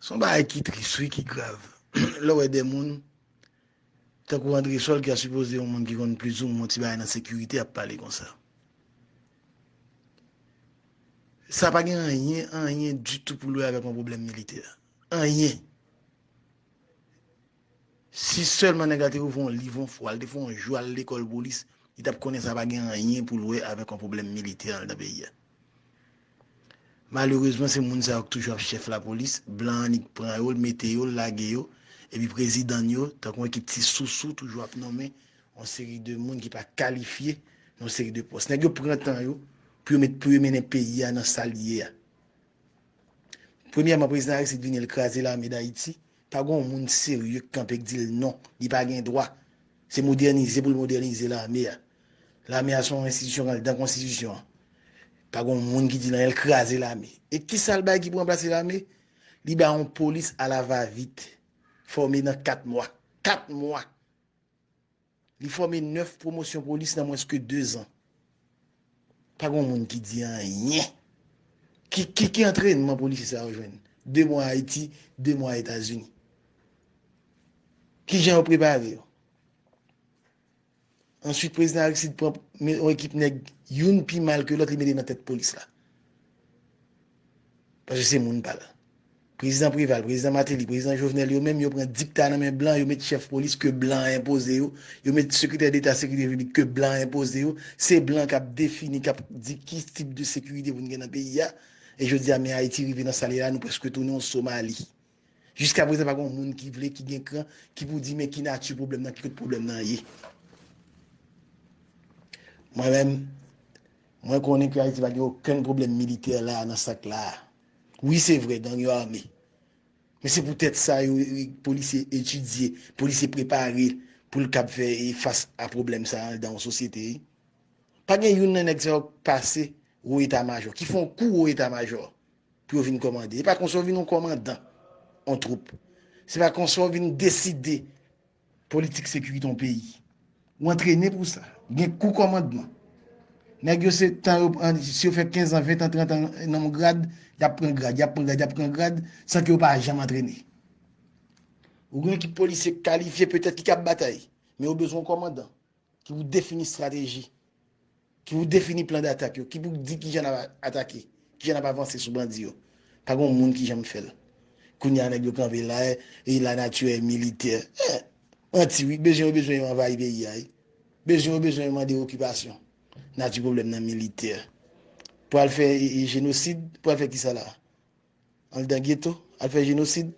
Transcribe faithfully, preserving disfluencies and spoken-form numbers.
Se yon bagay ki tris, wi, ki grav. Lè w wè de moun, tankou Andresol, ki a sipoze yon moun ki konn plizoumwen yon ti bagay nan sekirite, ap pale konsa. Sa pa gen anyen, anyen ditou pou l wè avèk yon pwoblèm militè. Anyen. Si sèlman nèg la te ouvri yon liv yon fwa, l te fè yon jou al lekòl polis, li t ap konnen sa pa gen anyen pou l wè avèk yon pwoblèm militè anndan peyi a. Malerezman, se moun sa yo k toujou ap chèf lapolis, blan annik pran yo, l mete yo, l lage yo, epi prezidan n yo, tankou yon ekip ti sousou, toujou ap nonmen yon seri de moun ki pa kalifye nan yon seri de pòs. Nèg yo pran tan yo pou yo met, pou yo mennen peyi a nan sa l ye a. Premyèman, prezidan Aristide vini, l kraze lame Dayiti. Pa gen yon moun serye k kanpe k di l non, li pa gen dwa. Se modènize pou l modènize lame a. Lame a se yon enstitisyon k anndan konstitisyon an. Pa gen yon moun ki di l anyen, l kraze lame. E kisa l bay ki pou ranplase lame? Li bay yon polis alavavit, fòme nan kat mwa. Kat mwa! Li fòme nèf pwomosyon polis nan mwens ke de zan. Pa gen moun ki di anyen. Ki, ki, ki antrènman polisye sa yo jwenn? De mwa Ayiti, de mwa Etazini. Kijan yo prepare yo? Answit, prezidan Aristide pran yon ekip nèg, youn pi mal ke lòt, li mete nan tèt polis la. Paske se moun pa l. Prezidan Preval, prezidan Martelly, prezidan Jovenel, yo menm yo pran dikta nan men blan, yo met chèf polis ke blan enpoze yo, yo met sekretè deta sekirite piblik ke blan enpoze yo. Se blan k ap defini, k ap di ki tip de sekirite pou n gen nan peyi a. E jodi a, men Ayiti rive nan sa l ye la, nou prèske tounen yon Somali. Jiskaprezan, pa gen yon moun ki vle, ki gen kran, ki pou di men ki nati pwoblèm nan, ki kot pwoblèm nan ye. Mwen menm, mwen konnen ke Ayiti pa gen okenn pwoblèm militè la, nan sa k la a. Wi, se vre, gang yo ame. Men se poutèt sa yo, yo, polisye etidye, polisye prepare pou l kab fè, e, fas a pwoblèm sa a anndan yon sosyete, wi. Pa gen youn nan nèg sa yo k pase wo eta majò, ki fè yon kou wo eta majò pou yo vin kòmande. E pa konsa w vin yon kòmandan yon twoup. Se pa konsa w vin deside politik sekirite yon peyi. Ou antrene pou sa. Gen kou kòmandman. Nèg yo se tan yo pran, si yo fè kenz an, ven an, trant an nan yon grad, y ap pran grad, y ap pran grad, y ap pran grad, san ke yo pa janm antrene. Ou gen ekip polisye kalifye petèt ki kab batay, men yo bezwen yon kòmandan ki pou defini estrateji, ki pou defini plan d'atak yo, ki pou di kijan n ap atake, kijan n ap avanse sou bandi yo. Pa gen yon moun ki janm fè l. Kounye a nèg yo kanpe la, e la nature est militaire. Eh, manti wi, bezwen yo bezwen yo anvayi peyi a wi. Bezwen yo bezwen yo mande okipasyon. Nati pwoblèm nan militè. Pral fè, e, e, jenosid, pral fè kisa la? Anndan geto, al fè jenosid.